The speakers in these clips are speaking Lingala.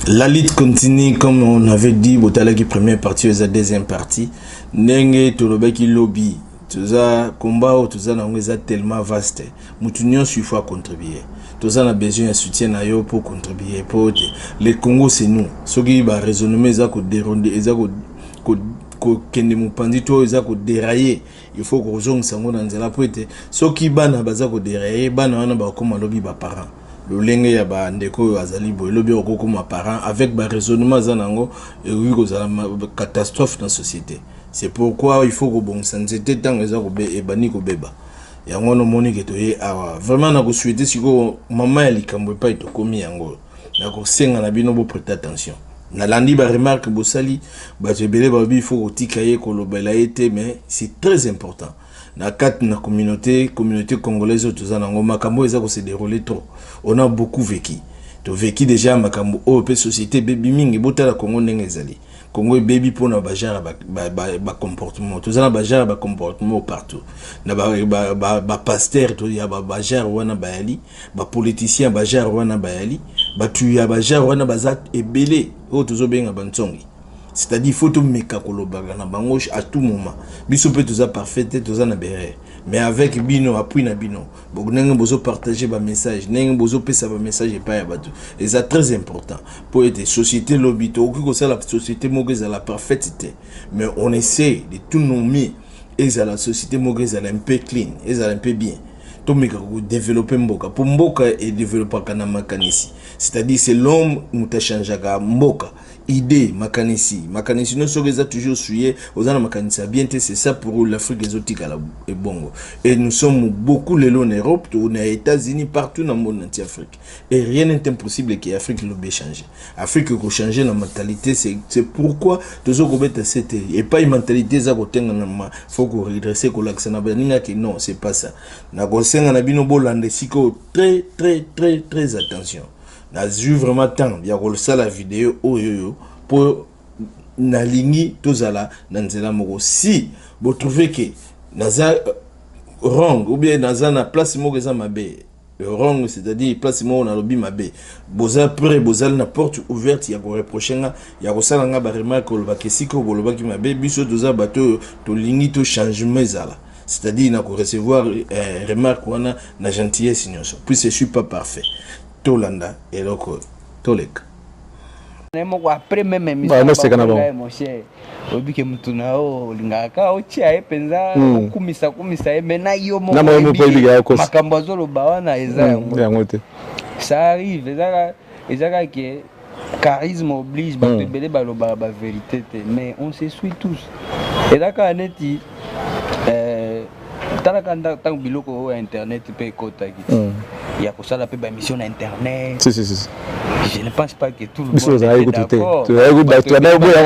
La lutte continue. Comme on avait dit, botalaki première partie, eza deuxième partie. Ndenge tolobaki lobi, toza combat oyo toza nango eza tellement vaste. Mutu nyonso, il faut contribuer. Toza na besoin ya soutien na yo pour contribuer, po te le Congo, c'est nous. Soki baraisonnement eza kodérouler, eza kokende mopanzi to eza kodérailler, il faut kozongisa yango na nzela, po ete soki bana baza kodérailler, bana wana bakokóma lobi baparent. Lolenge ya bandeko oyo azali boye, lobi okokóma parent avec baraisonnement aza nango, ekoki kozala catastrophe na société. C'est pourquoi il faut kobongisa nzete ntango eza ebandi kobeba. Yango wana omoni ke toye awa vraiment na kosouhaiter. Sikoyo mama ya likambo epai tokomi yango, na kosenga na bino boprêter attention. Nalandi baremarque bosali, bato ebele balobi il faut kotika ye, kolobela ye te, mais c'est très important. Na kati na communauté congolaise oyo toza nango, makambo oyo eza kose dérouler trop. On a beaucoup vécu, tovécu déjà makambo oyo mpe société ebebi mingi. Botala Congo ndenge ezali. Congo ebebi mpona bagenre bacomportement. Toza na bagenre ya bacomportement partout, na bapasteur ya bagenre wana bayali, bapoliticien bagenre wana bayali, bato ya bagenre wana baza ebele oyo tozobenga bantsongi. C'est-à-dire, faut tomeka kolobaka na bango à tout moment. Biso mpe toza parfait te, toza na baerreur, mais avec bino, appui na bino, ndenge bozopartage bamessage, ndenge bozopesa bamessage epai ya bato, eza très important, mpo ete société lobi, tokoki kosala société moko ezala parfaite te, mais on essaie de tout nos mieux ezala société moko ezala un peu clean, ezala un peu bien. Tomeka kodévelopper mboka, mpo mboka edéveloppaka na makanisi. C'est-à-dire, c'est l'homme moto achangeaka mboka. Idée, makanisi nyonso soki eza toujours souillé, oza na makanisi ya bien te, c'est ça pour l'Afrique ezotikala ebongo. Et nous sommes beaucoup lelo na Europe, to na États-Unis, partout na monde entier, Afrique, et rien n'est impossible que Afrique lobi échange. Afrique ekochange na mentalité. C'est pourquoi tozo kobeta sete epai mentalité eza kotengana. Faut koredresser, kolakisa na baningaki non, c'est pas ça. Nakosenga na bino bolanda esika oyo très très très très attention. Nazwi vraiment temps ya kosala video oyo oyo mpo nalingi tozala na nzela moko. Si botrouve ke naza wrong ou bien naza na place moko eza mabe, wrong, c'est-à-dire place moko nalobi mabe, boza prêt, bozali na porte ouverte ya koreprocher nga, ya kosala nga baremarque, olobaka esika oyo bolobaki mabe. Biso toza bato oyo tolingi to changement ezala. C'est-à-dire na korecevoir remarque wana na gentillesse nyonso, puis je suis pas parfait. Tolanda eloko toleka. Moko après même émission mon cher, oyebi ke mutu na yo olingaka kaka otia ye mpenza, okumisa kumisa ye, mais na yo moko makambo azoloba wana eza yango te. Ça arrive, eza kaka ke charisme oblige. Bato ebele balobaka bavérité te, mais on se suit tous. Eza kaka neti talaka ntango biloko oyo ya internet mpe ekotaki, ya kosala mpe baémission na internet. Si, si, si. Je ne pense pas que tout le monde était d'accord. Yango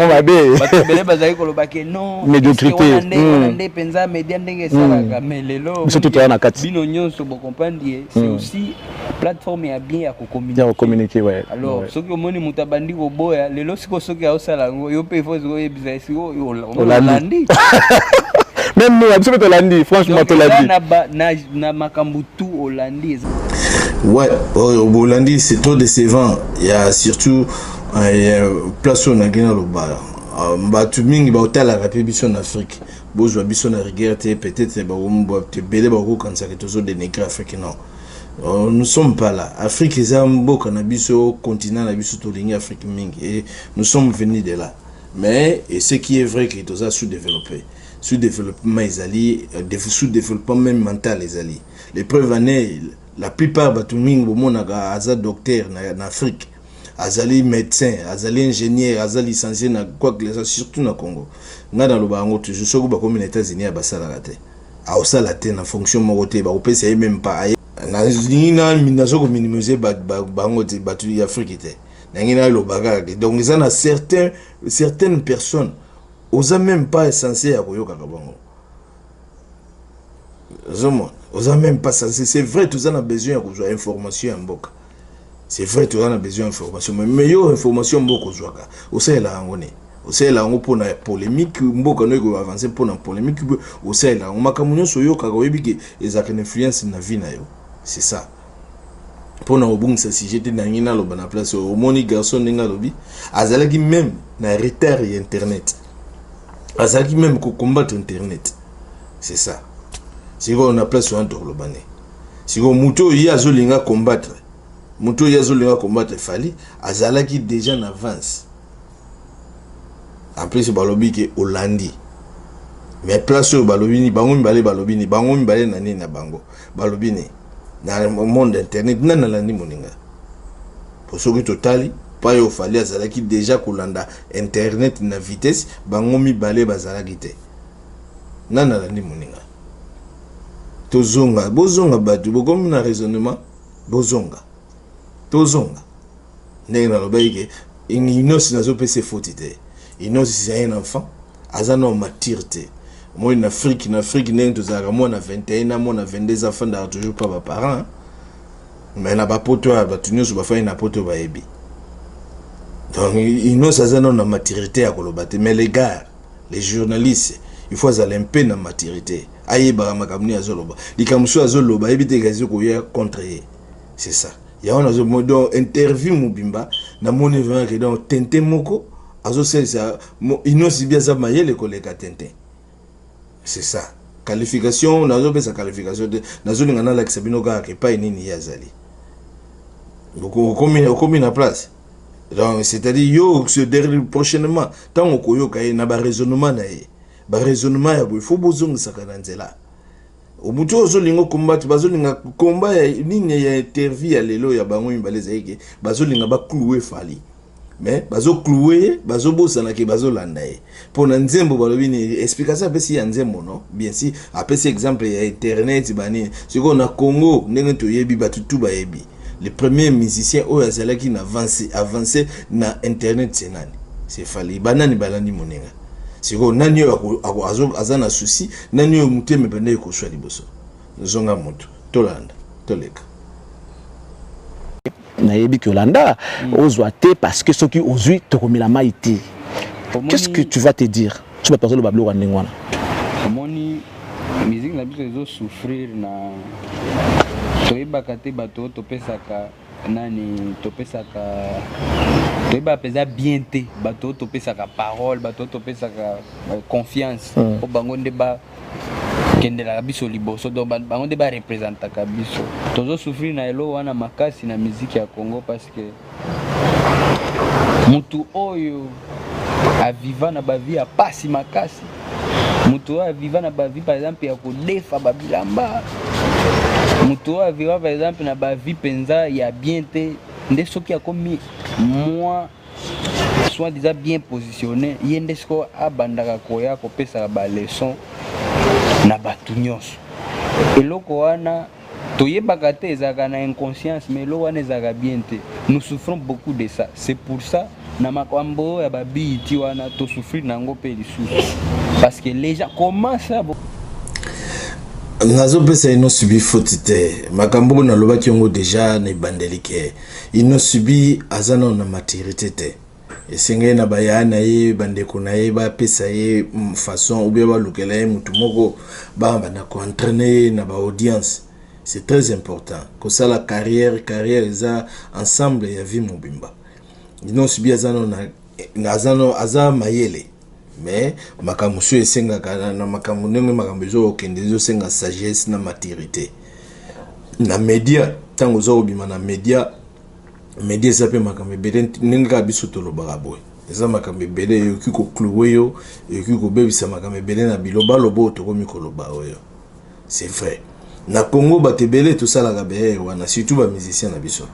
mabe. Bato ebele bazali koloba ke non, médiocrité. Wana nde mpenza média ndenge esalaka. Mais lelo biso totoya na kati. Bino nyonso bocomprendre ye, c'est aussi plateforme ya bien ya kocommuniquer. Ya kocommuniquer, ouais. Alors soki omoni moto abandi koboya lelo, sikoyo soki aosala yango, yo mpe ifo sikoyo oyebisa ye sikoyo olandi. Même nous, biso mpe tolandi, franchement tolandi. Na makambo tu olandi. Ouais, oyo bolandi, c'est trop décevant. Il y a surtout place oyo nake naloba, bato mingi baotalaka mpe biso na Afrique, bozwa biso na rigueur te. Peut-être bato ebele bakokanisaka tozodénigrer Afrique. Non, nous sommes pas là. Afrique eza mboka na biso, continent na biso, tolingi Afrique mingi et nous sommes venus de là. Mais et ce qui est vrai que toza sous-développé, sous-développement ezali, sous-développement même mental ezali. Les preuves en est, la plupart bato mingi bomonaka aza docteur na Afrique, azali médecin, azali ingénieur, aza licencié na quoi que, surtout na Congo. Ngai naloba yango toujours, soki bakomi na États-Unis ya basalaka te, aosala te na fonction moko te, bakopesa ye même pas. Nalingi nazo kominimiser bango te, bato ya Afrique te. Nangi naloba kaka, donc eza na certaines personnes oza même pas censé ya koyokaka bango. Ozomona, oza même pas censé. C'est vrai, toza na besoin ya kozwa information ya mboka. C'est vrai, toza na besoin ya information, mais yo information mboka ozwaka, osalela yango ne, osalela yango mpona polémique, mboka no ekoavance mpona polémique. Osalela yango makambo nyonso oyokaka, oyebi ke ezalaka na influence na vie na yo. C'est ça. Mpona kobungisa sujet te, nangi naloba na place oyo. Omoni garçon ndenge alobi, azalaki même na retard ya internet, azalaki même kocombattre internet, c'est ça. Sikoyo na place wana tokoloba nde sikoyo moto oyo ye azolinga combattre, moto oyo ye azolinga combattre Fally, azalaki déjà na avance. En plus balobi ke olandi, mais place oyo balobi ni bango mibale, balobi ni bango mibale na nini na bango, balobi ni na monde internet, nani alandi moninga? Po soki totali pa oyo Fally azalaki déjà kolanda internet na vitesse, bango mibale bazalaki te. Nani alandi moninga? Tozonga, bozonga bato, bokomi na raisonnement, bozonga, tozonga ndenge nalobaki ke Innoss, nazopesa efoti te. Innoss, c'est un enfant, aza na mature te. Moi na Afrique ndenge tozalaka, mwana 21 na mwana 22 afandaka toujours pa baparent, mais na bapoto oyo bato nyonso bafandi na poto bayebi. Donc Innoss aza nano na maturité ya koloba te. Mais les gars, les journalistes, il faut azala mpe na maturité, ayebaka makambo nini azoloba. Likambo mosusu azoloba, ayebi te kasi koya contre ye, c'est ça. Yango nazo, donc interview mobimba namoni vraiment ke donc tente moko azosalisa Innoss'B aza mayele koleka tente, c'est ça. Qualification, nazopesa qualification te, nazolinga nalakisa bino kaka epai nini ye azali. Okomi na place, donc c'est-à-dire yo prochainement ntango okoyoka ye na baraisonnement na ye, baraisonnement ya boye, fo bozongisaka na nzela. Motu oyo ozolinga combattre, bazolinga komba ya nini? Ya interview ya lelo ya bango mibale ezali ke bazolinga baclouer Fally, mais bazoclouer ye, bazobosana ke bazolanda ye mpo na nzembo. Balobi nini? Explication apesi ya nzembo, no bien si apesi exemple ya internet banini. Sikoyo na Congo, ndenge toyebi, bato tu bayebi, le premier musicien oyo azalaki na avance na internet, c'est nani? C'est Fally. Banani balandi moninga? Sikoyo nani oyo aza na souci? Nani oyo motema ebanda ekoswa liboso? Zonga moto, tolanda, toleka. Nayebi ke olanda, ozwa te, parce que soki ozwi, tokomela mai te. Qu'est-ce que tu vas te dire so bato bazoloba biloko ya ndenge wana? Omoni, musique na biso ezosouffrir na toyebaka te bato oyo topesaka nani, topesaka, toyebaka mpenza bien te bato oyo topesaka parole, bato oyo topesaka confiance, po bango nde bakendelaka biso liboso. Donc bango nde barepresentaka biso. Tozosouffrir na eloko wana makasi na musique ya Congo, parce que mutu oyo aviva na bavie ya pasi makasi, mutu oyo aviva na bavie par exemple ya kodefa babilamba, mutu oyo aviva par exemple na bavie mpenza ya bien te, nde soki akomi mwa soit disant bien positionné, ye nde sikoyo abandaka koya kopesaka baleçon na bato nyonso. Eloko wana toyebaka te, ezalaka na inconscience, mais eloko wana ezalaka bien te. Nous souffrons beaucoup de ça. C'est pour ça na makambo oyo ya babiti wana, tosouffrir na yango mpe lisusu, parce que les gens, comment ça? Nazopesa Innoss'B faute te. Makambo oyo nalobaki yango déjà na ebandeli ke Innoss'B aza nano na maturité te. Esengeli na bayaya na ye, bandeko na ye, bapesa ye façon ou bien balukela ye motu moko babanda koentraîner ye na baaudience. C'est très important kosala carrière. Carrière eza ensemble ya vie mobimba. Innoss'B aza nano aza no aza mayele, mais makambo mosusu esengaka na makambo ndenge makambo ezokokende, ezosenga sagesse na maturité na média. Ntango oza kobima na média, média eza mpe makambo ebele. Ndenge kaka biso tolobaka boye, eza makambo ebele eyoki koclouer yo, eyoki kobebisa makambo ebele na bilobaloba oyo tokomi koloba oyo. C'est vrai, na Congo bato ebele tosalaka baerreur wana, surtout bamusicien na biso.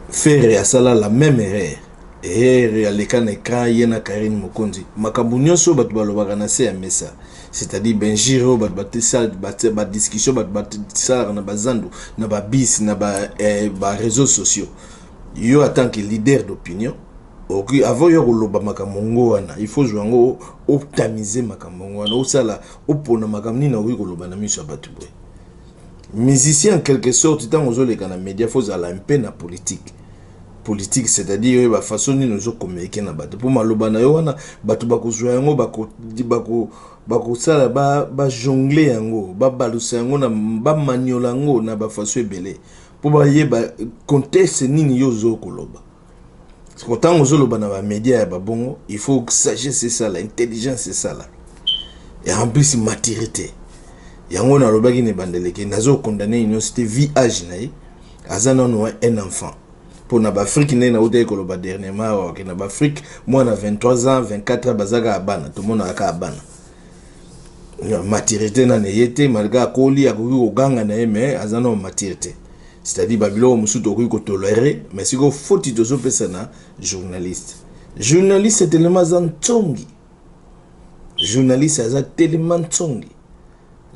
Ferre asala la même erreur, erreur aleka na écran, ye na Karine Mokonzi. Makambo nyonso oyo bato balobaka na se ya mesa, c'est-à-dire benjire oyo bato badiscussion, bato basalaka na bazandu, na babis, na baréseaux sociaux, yo en tant que leader d'opinion, oki avant yo koloba makambo ngo wana, il faut zwa yango, otamize makambo ngo wana, osala, opona makambo nini okoki koloba na miso ya bato boye. Musicien, en quelque sorte, ntango ozoleka na média, fo ozala mpe na politique. Politique, c'est-à-dire oyo bafaçon nini ozokommunike na bato, mpo maloba na yo wana bato bakozwa yango, bakosala, bajongle yango, babalusa yango, bamaniola yango na bafaçon ebele. Mpo bayeba contexte nini yo ozo koloba. Siko ntango ozoloba na bamédia ya babongo, il faut sagesse esala, intelligence esala, et en plus maturité. Yango nalobaki na ebandeleke, nazocondamner nyonso te. Vu âge na ye, aza nano un enfant. Mpo na baAfrique, ndenge nautaki koloba dernièrement awa, ke na baAfrique, mwana 23 ans, 24 ans, baza kaka bana, tomonaka kaka bana. Maturité nano eye te. Malgré akoli, akoki koganga na ye, mais aza nano mature te. C'est-à-dire babiloko mosusu tokoki kotolérer, mais sikoyo foti tozopesa na journaliste. Journaliste telema aza ntongi, journaliste aza telema ntongi.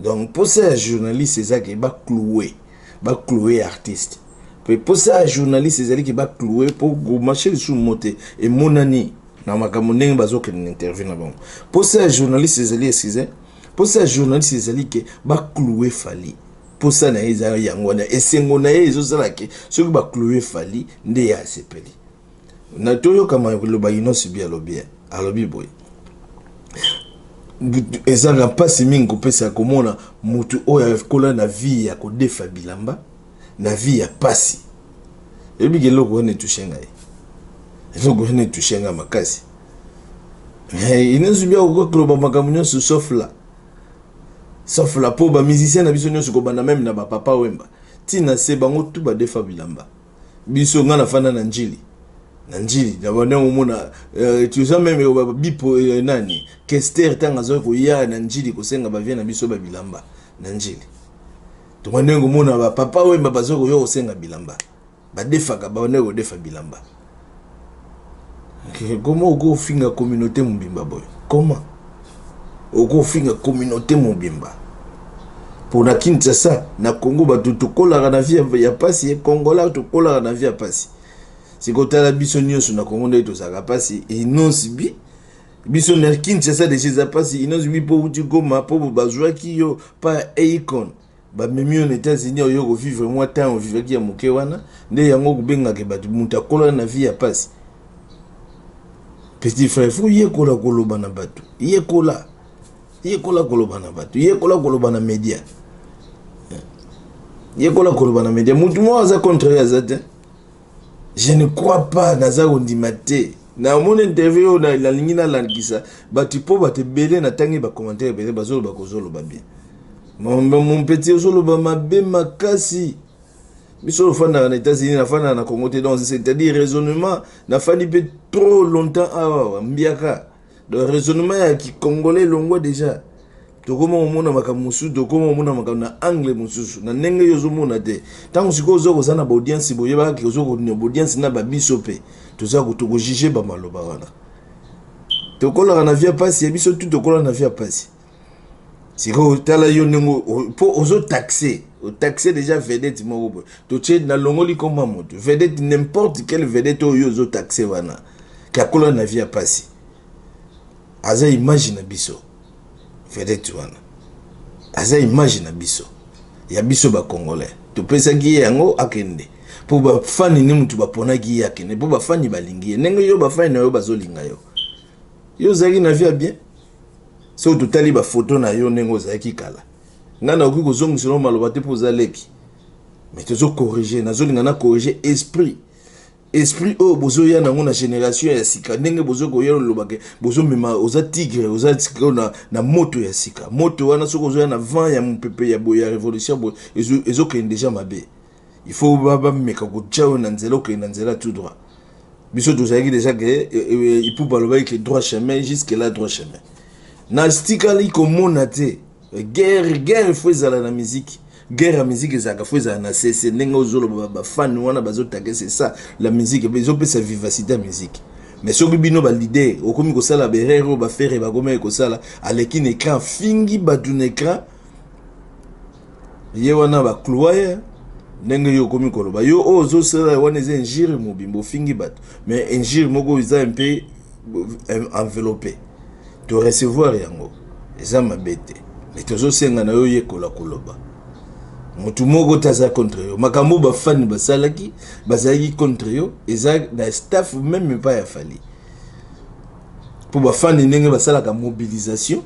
Donc mposa ya journaliste eza ke baclouer, baclouer artiste. Mpe mposa ya journaliste ezali ke baclouer mpo komarcher lisusu mo te. Emonani na makambo ndenge bazokende na interview na bango. Mposa ya journaliste ezali, excuse, mposa ya journaliste ezali ke baclouer Fally. Mposa na ye eza yango wana. Esengo na ye ezosala ke soki baclouer Fally nde ye asepeli. Na toyokama loba, Innoss'B alobi, alobi boye: ezalaka mpasi mingi kopesa komona motu oyo akola na vie ya kodefa bilamba, na vie ya pasi. Oyebiki eloko wana etoucher ngai, eloko wana etoucher ngai makasi. Innoss'B akoki koloba makambo nyonso sauf la, sauf la, mpo bamusicien na biso nyonso, kobanda même na bapapa Wemba ntina se, bango tu badefa bilamba. Biso, ngai nafanda na Njili, na Njili na bande omona toza même bipo nani, Kester, ntango azwaki koya na Njili kosenga bavie na biso babilamba na Njili, tonga ndenge omona bapapa Wemba bazwaki koya kosenga bilamba, badefaka, babandaki kodefa bilamba. Comment okofinga communauté mobimba boye? Comment okofinga communauté mobimba? Mpona Kinshasa, na Congo, bato tokolaka na vie ya pasi. Kongola tokolaka na vie ya pasi. Sikotala biso nyonso na Congo ndenge tozalaka pasi. Innoss'B, biso na Kinshasa déjà eza pasi. Innoss'B, mpo uti Goma, mpo bazwaki yo pa Akon, bamemi yo na États-Unis, oyo kovivre mwa temps, ovivaki ya moke wana, nde yango kobengaka bato moto akola na vie ya pasi. Petit frère, faut yekola koloba na bato, yekola, yekola koloba na bato, yekola koloba na média, yekola koloba na média. Motu moko aza contre ye aza te. Je ne crois pas, naza kondima te. Namoni interview oyo, nalingi nalandikisa bato, mpo bato ebele natangi bacommentaire ebele bazoloba kozoloba bien. Mon petit, ozoloba mabe makasi. Biso ofandaka na États-Unis, nafandaka na Congo te. Donc c'est-à-dire raisonnement, nafandi mpe trop longtemps awa mbiaka. Donc raisonnement ya kicongolais elongwa déjà. Tokóma komona makambo mosusu, tokóma komona makambo na angle mosusu, na ndenge yo ozomona te. Ntango sikoyo oza koza na baaudience, boyebaka oza kona baaudience na babiso mpe toza tokojuger bamaloba wana. Tokolaka na vie ya pasi ya biso tu, tokolaka na vie ya pasi. Sikoyo tala yo ndenge mpo ozotaxer, otaxer déjà vedette moko boye. Totie, nalongoli komba moto vedette, n'importe quelle vedette oyo ozotaxer wana ke akola na vie ya pasi, aza image na biso. Vedette wana aza image na biso, ya biso bacongolais. Topesaki ye yango akende mpo bafani nde motu baponaki ye akende, mpo bafani balingi ye ndenge yo bafani na yo bazolinga yo. Yo ozalaki na vie ya bien. Soki totali bafoto na yo ndenge ozalaki kala, ngai nakoki kozongisela maloba te mpo oza leki, mais tozocorriger. Nazolinga na corriger esprit, esprit oyo bozoya nango na génération ya sika. Ndenge bozokoya olobake, bozomema, oza tigre, oza sikoyo na moto ya sika. Moto wana, soki ozoya na vent ya mopepe ya boye ya révolution boye, ezokende déjà mabe. Il faut bameka kotia oyo na nzela, okende na nzela tout droit. Biso tozalaki déjà ke Ipupa alobaki ke droit chemin, jusque là droit chemin. Na tikali komona te guerre. Guerre faut ezala na musique. Guerre ya musique ezalaka, faut ezala na sese. Ndenge ozoloba, bafani wana bazotake, c'est ça la musique, ezopesa vivacité ya musique. Mais soki bino baleader okomi kosala baerreur oyo baFerre bakomaki kosala, aleki na écran, fingi bato na écran, ye wana baclouer ye. Ndenge yo okomi koloba, yo oyo ozosala wana eza injure mobimba. Ofingi bato, mais injure moko eza mpe enveloppé. To recevoir yango, eza mabe te, mais tozosenga na yo, yekola koloba. Motu moko te aza contre yo. Makambo bafani basalaki, bazalaki contre yo, eza na staff même epai ya Fally, mpo bafani ndenge basalaka mobilisation.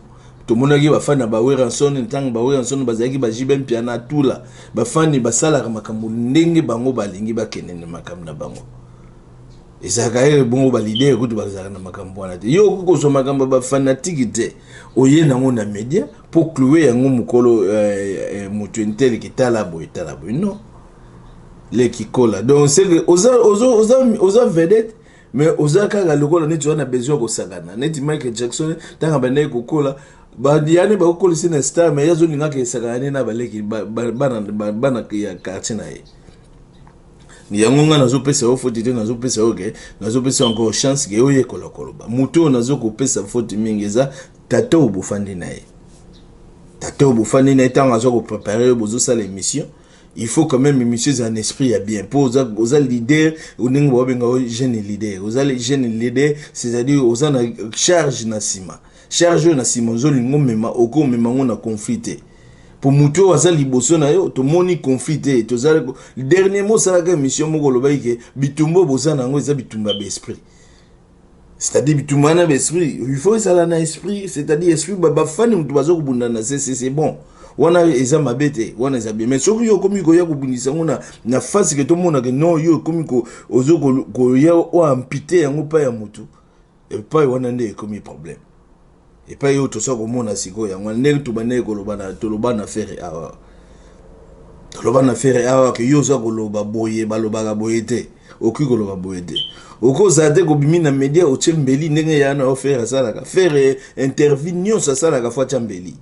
Tomonaki bafani na baWerrason, ntango baWerrason bazalaki, baJB Mpiana, tula bafani basalaka makambo ndenge bango balingi, bakende na makambo na bango. Ezalaka ye bongo. Baleader kutu bazalaka na makambo wana te. Yo okoki kozwa makambo ya bafanatiques te, oye nango na média mpo clouer yango mokolo moto enteleki, tala boye, tala boye. Non, leki kola. Donc c'est que oza vedette, mais oza kaka lokola neti wana besoin kosakana neti Michael Jackson. Ntango abandaki kokola, yani bakokolisi na star, mais ye azolingaka esakana nde na baleki, bana ya quartier na ye. Yango ngai nazopesa yo faute te, nazopesa yo ke nazopesa encore chance ke oyekola koloba. Moto oyo nazokopesa faute mingi eza tata oyo bofandi na ye. Tata oyo bofandi na ye, ntango aza koprépare oyo bozosala émission, il faut quand même émission eza un esprit ya bien, mpo oza leader, ndenge baobenga yo jeune leader. Oza jeune leader, c'est-à-dire oza na charge na nsima. Charge oyo na nsima ozolinga omema, okomema yango na conflit te, po motu oyo aza liboso na yo, tomoni conflit te. Toza dernièrement osalaka émission moko, olobaki ke bitumba oyo boza na yango eza bitumba ya baesprit, c'est-à-dire bitumba wana baesprit, il faut ezala na esprit, c'est-à-dire esprit bafani motu baza kobunda na se. C'est bon, wana eza mabe te, wana eza bien. Mais soki yo okomi koya kobundisa yango na face ke tomonaka, non, yo okomi ozo koya oampite yango epai ya motu, epai wana nde ekomi problème. Epai oyo toza komona sikoyo, yango ndenge tobandaki koloba na toloba na Ferre awa, toloba na Ferre awa ke yo oza koloba boye, balobaka boye te, okoki koloba boye te, okozala te kobimi na média otie mbeli ndenge ya na yo. Ferre asalaka, Ferre interview nyonso asalaka faut atya mbeli.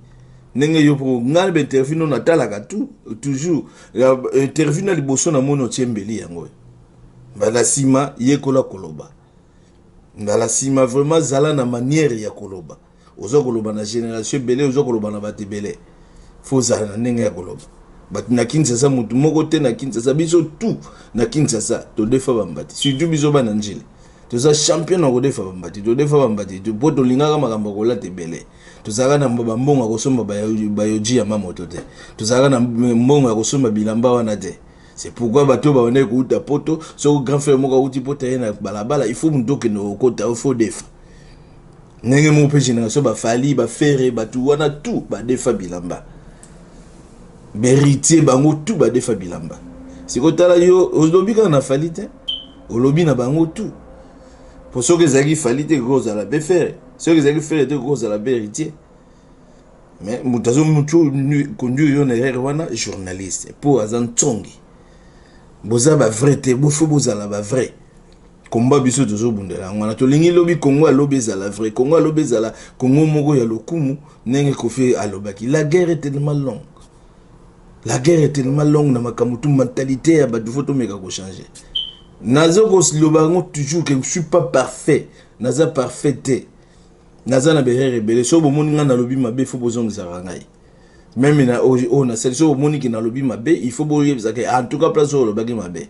Ndenge yo mpo ngai bainterview no natalaka tout, toujours interview na liboso namoni otie mbeli yango. Mbala nsima yekola koloba, mbala nsima vraiment zala na manière ya koloba. Oza koloba na génération ebele, oza koloba na bato ebele, faut ozala na ndenge ya koloba. Bato na Kinshasa, motu moko te na Kinshasa, biso tout na Kinshasa todefa bambati, surtout biso bana Njili, toza champion na kodefa bambati. Todefa bambati mpo tolingaka makambo ya kolata ebele. Tozalaka na bambongo ya kosomba bayoji ya mamoto te, tozalaka na mbongo ya kosomba bilamba wana te. C'est pourquoi bato babandaki kouta Poto, soki grand frère moko auti Poto, aye na balabala, il faut moto okende kokota, il faut defa. Ndenge moko mpe génération baFally, baFerre, bato wana tout badefa bilamba, baHéritier, bango tout badefa bilamba. Sikoyo tala, yo olobi kaka na Fally te, olobi na bango tout. Po soki ezalaki Fally te, ekoki kozala mpe Ferre, soki ezalaki Ferre te, ekoki kozala mpe Héritier. Mais moto azomutu conduire yo na erreur wana, journaliste, mpo aza ntsongi. Boza bavrai te, bofo bozala bavrai. Komba biso tozobundela yango wana. Tolingi lobi Kongo alobi ezala vrai Kongo, alobi ezala Kongo moko ya lokumu, ndenge Kofi alobaki. La guerre est tellement longue, la guerre est tellement longue na makambo tu, mentalité ya bato faut tomeka kochanger. Naza koloba yango toujours que je suis pas parfait, naza parfait te, naza na baerreur ebele. So bomoni ngai nalobi mabe, faut bozongisaka ngai. Même na oyo nasali, so bomoni ke nalobi mabe, il faut boyebisaka en tout cas place oyo olobaki mabe.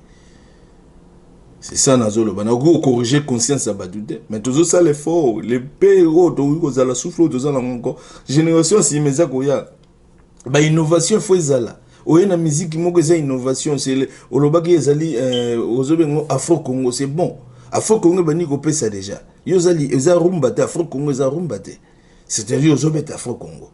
C'est ça nazoloba. Nakoki kocorriger conscience ya bato te, mais tozosala effort le pe oyo tokoki kozala. Souffle oyo toza nango encore, génération nsima eza koya, bainnovation faut ezala. Oye na musique moko eza innovation, olobaki ezali ozobengo Afro Congo, c'est bon. Afro Congo ebandi kopesa déjà. Yo ozali, eza rumba te, Afro Congo eza rumba te, c'est-à-dire ozobeta Afro Congo.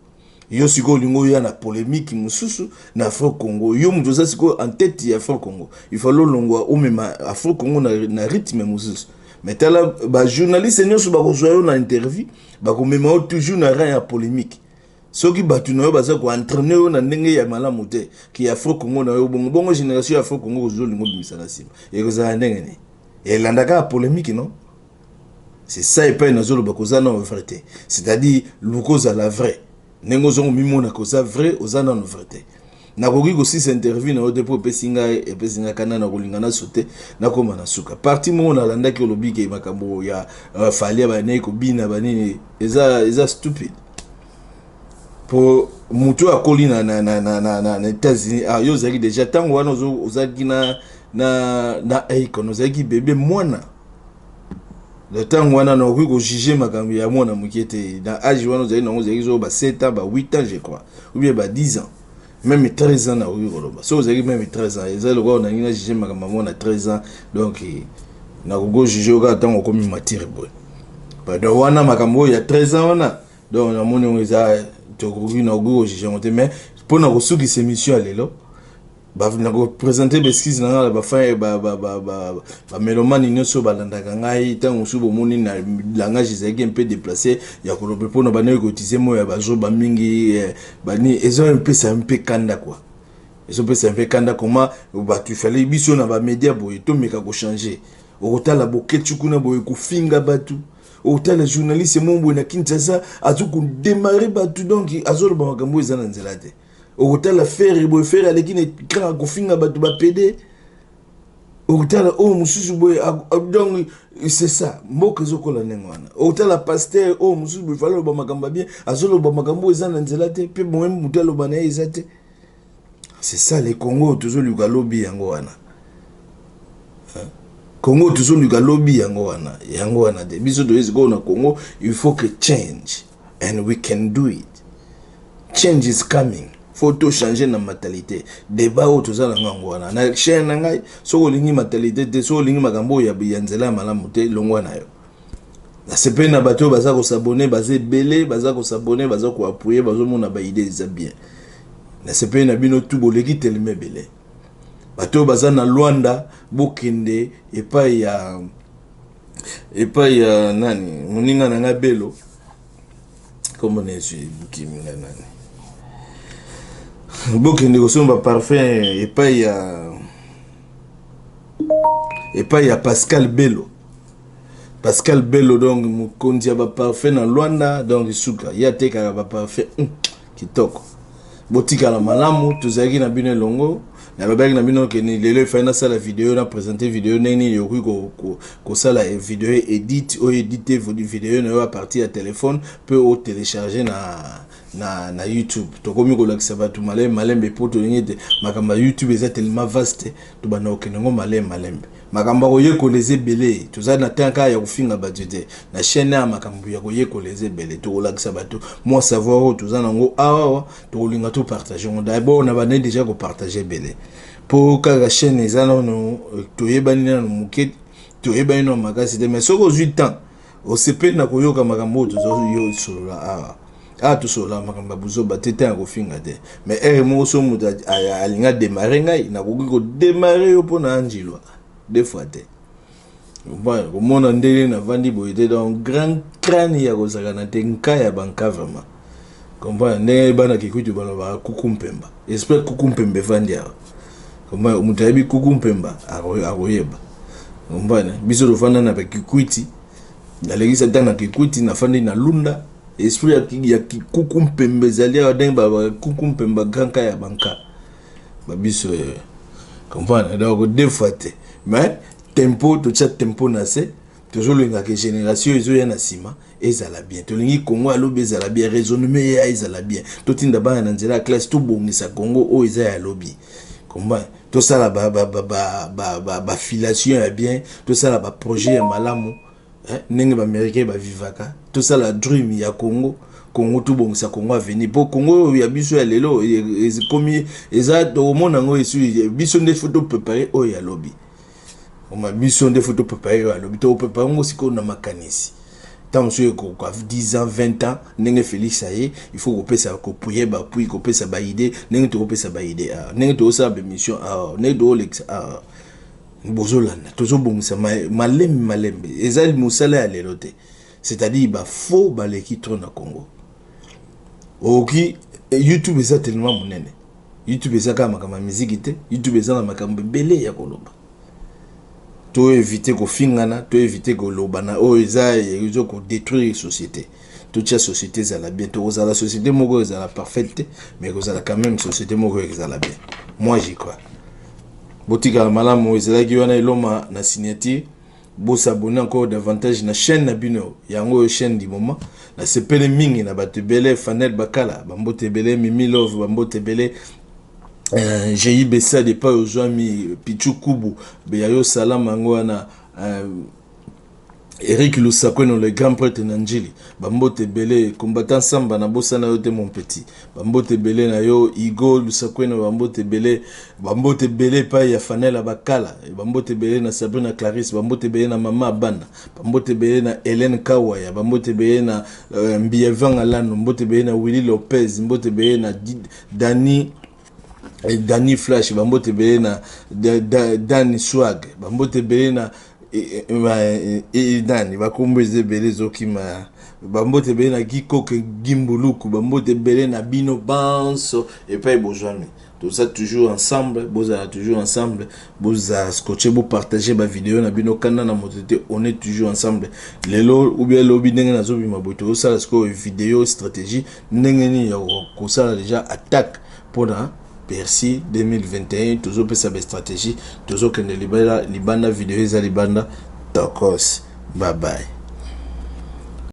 Yo sikoyo olingi oya na polémique mosusu na Afro Congo. Yo moto oza sikoyo en tête ya Afro Congo, il faut olongwa, omema Afro Congo na rythme mosusu. Mais tala, bajournaliste nyonso bakozwa yo na interview, bakomema yo toujours na rang ya polémique. Soki bato na yo baza koentraîne yo na ndenge ya malamu te ke Afro Congo na yo bongo bongo, génération ya Afro Congo ozolinga obimisa na nsima ekozala ndenge nini? Elandaka ya polémique, non? C'est ça epai nazoloba koza nano vrai te, c'est-à-dire luka ozala vrai. Ndenge ozongo mimonaka oza vrai, oza nano vrai te. Nakoki kosisa interview na yo te mpo epesi ngai, epesi ngai kanda na kolinga naso te. Nakóma na suka parti moko nalandaki, olobi ke makambo ya Fally ya banei kobina banini eza stupide, po motu oyo akoli na États-Unis. Ah, yo ozalaki déjà ntango wana, ozalaki na Akon, ozalaki bebe, mwana. Na ntango wana nakoki kojuger makambo ya mwana moke te. Na age wana ozalaki nango, ozalaki so ba 7 ans, ba 8 ans je crois, ou bien ba 10 ans, même 13 ans. Nakoki koloba so ozalaki même 13 ans, eza lokola onalingi na juge makambo ya mwana 13 ans. Donc nakoki kojuger kaka ntango okomi mature boye. Donc wana makambo oyo ya 13 ans wana, donc namoni yango eza Tokoki nakoki kojuge yango te, mais mpona kosukisa émission ya lelo, nakoprésente baexcuse na ngai na bafan, bamélomane nyonso balandaka ngai. Ntango mosusu bomoni na langage ezalaki un peu déplacé ya koloba mpona bandeki koutiliser moyo ya bazoba mingi, bani ezopesa mpe kanda quoi, ezopesa mpe kanda. Koma bato ifale biso na bamédia boye tomeka kochanger. Okotala Boketshu kuna boye kofinga bato, okotala journaliste mo boye na Kinshasa azo kodémarrer bato, donc azoloba makambo eza na nzela te. Okotala Ferre boye, Ferre aleki na écran akofinga bato bapédé. Okotala oyo mosusu boye, donc c'est ça, mboka ezokola ndenge wana. Okotala pasteur oyo mosusu boye, fallait aloba makambo ya bien, azoloba makambo oyo eza na nzela te, mpe moye motu aloba na ye eza te. C'est ça le Congo tozoluka lobi, yango wana Congo tozoluka lobi, yango wana, yango wana te. Biso toyei sikoyo na Congo, il faut que change and we can do it. Change is coming, faut tochanger na mentalité. Débat oyo toza na ngango wana na chaîne na ngai, soki olingi mentalité te, soki olingi makambo oyo ya nzela ya malamu te, longwa na yo. Nasepeli na bato oyo baza kos'abonner, baza ebele, baza kos'abonner, baza koappuyer, bazomona baidée eza bien. Nasepeli na bino tu, boleki telema ebele. Bato oyo baza na Lwanda, bokende epai ya nani, moninga na ngai Belo, kombo na yesu ebukimi ngai nani, bokende kosomba parfum epai ya Pascal Belo. Pascal Belo, donc mokonzi ya baparfum na Lwanda, donc suka ye atekaka baparfum kitoko. Botikala malamu, tozalaki na bino elongo. Nalobaki na bino keni lelo efai nasala video, na présente video ndenge nini okoki kosala video edit oyo, édite video na yo à partir ya téléphone mpe otélécharge na YouTube. Tokomi kolakisa bato malembe malembe, mpo tolingi ete makambo ya YouTube eza tellement vaste, tobanda kokende yango malembe malembe. Makambo ya koyekola eza ebele, toza na temps kaka ya kofinga bato te na chaîne ya makambo ya koyekola eza ebele. Tokolakisa bato mwa savoir oyo toza nango awawa, tokolinga topartage yango. D'abord na bandai déjà kopartage ebele, mpo kaka chaîne eza nano, toyebani nano moke, toyebani nano makasi te. Mais soki ozwi temps, osepeli na koyoka makambo oyo tozosolola awa. Awa tosolola makambo ya buzoba te, te ya kofinga te. Mais ere moko so moto alingi adémarrer ngai, nakoki kodémarrer yo mpo na anjilwa deux fois te, komona ndenge navandi boye te. Donc grand crâne ya kozalaka te, nka ya banka vraiment comprendre ndenge bana Kikwit balobaka kuku mpemba, esprit kuku mpemba evandi awa. Comprendre, moto ayebi kuku mpemba akoyeba. Comprendre, biso tofanda na bakikwiti, nalekisa ntango na Kikwiti, nafandi na Lunda, esprit ya kuku mpemba ezali awa, ndenge balobaka kuku mpemba, grand ka ya banka babiso, comprendre. Donc deux fois te, mais tempo totia tempo na se, tozolingaka génération ezoya na nsima ezala bien. Tolingi Congo alobi ezala bien, raisonnement ya ezala bien, totinda bana na nzela ya classe, tobongisa Congo oyo eza ya lobi. Comprendre, tosala bafilation ya bien, tosala baprojet ya malamu ndenge baaméricain bavivaka, tosala dream ya Congo. Congo, tobongisa Congo avenir, mpo Congo oyo ya biso ya lelo ekomi eza, tokomona yango esu. Biso nde faut toprépare oyo ya lobi. Oma biso nde faut toprépare oyo ya lobi. Tokoprépare yango sikoyo na makanisi. Ntango mosusu ekoka 10 ans, 20 ans, ndenge Félix aye, il faut kopesa kopuye bapui, kopesa baidée ndenge tokopesa baidée awa, ndenge tokosala baémission awa, ndenge tokolekisa awa, bozolanda, tozobongisa malembe malembe. Eza mosala ya lelo te, c'est-à-dire bafaux baleki trop na Congo. Okoki, YouTube eza tellement monene, YouTube eza kaka makambo ya miziki te, YouTube eza na makambo ebele ya koloba. Toévite kofingana, toévite kolobana oyo eza ezo kodétruire société. Totia société ezala bien. Tokozala société moko ezala parfaite te, mais ekozala quand même société moko ezala bien, moi j'y crois. Botikala malamu. Ezalaki wana Eloma na signature. Bos'abonner encore davantage na chaîne na bino, yango oyo chaîne du moment. Nasepeli mingi na bato ebele, Fanel Bakala, bambote ebele, Mimi Love, bambote ebele, GIBC depa ozwami, Pichu Kubu beya yo salama, yango wana. Eric Lusakweno le grand prêtre na Njili, bambote ebele. Combattant Samba, nabosana yo te mon petit, bambote ebele na yo. Igo Lusakweno, bambote ebele, bambote ebele epai ya Fanela Bakala, bambote ebele na Sabrina Clarisse, bambote ebele na mama Bana, bambote ebele na Hélène Kawaya, bambote ebele na Mbievanga Lano, mbote ebele na Willy Lopez, mbote ebele na Dani Dani Flash, bambote ebele na Dani Swag, bambote ebele na nani, bakombo eza ebele ezokima, bambote ebele na Gikoke Gimbuluku, bambote ebele na bino banso epai bozwami. Toza toujours ensemble, bozala toujours ensemble, bozala scotché, bopartage bavideo na bino kanda na moto te. On est toujours ensemble. Lelo ou bien lobi, ndenge nazobima boye, tozosala sikoyo video stratégie ndenge nini ya kosala déjà attaque mpona Bercy 2021. Tozopesa bastratégie, tozokende libanda, libanda video eza libanda. Tokos, bye bye.